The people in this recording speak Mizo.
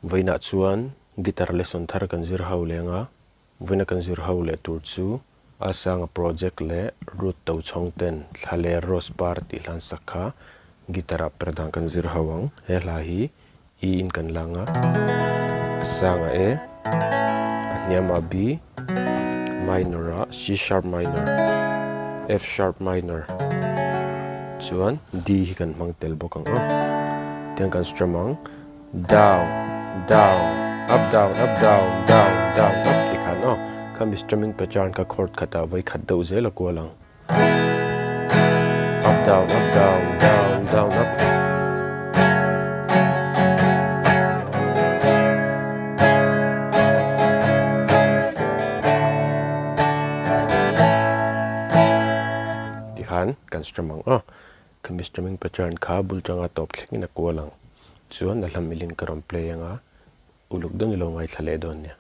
Vawiinah chuan guitar lesson thar kan zir ho leng a, vawiina kan zir ho leh tur chu a sanga project leh root to chhawng ten thla leh rose par tih hlan sak kha guitar ah per dan kan zir ho ang. He hla hi E in kan lang a, a sanga E, a hniamah B, minor ah C sharp minor, F sharp minor chuan D hi kan hmang tel bawk ang aw. Tiang kan strum ang. Down, down, up down, up down, down, down, up tih khan aw khami strumming pattern kha chord khatah vawi khat deuh zel a kual ang. Up down, up down, down, down, up. Tih khan kan strum ang aw. Khami strumming pattern kha bul tanga tawp thlengin a kual ang. Chuan a hla milin ka rawn play anga uluk dawn ilo ngaithla leh dawn nia.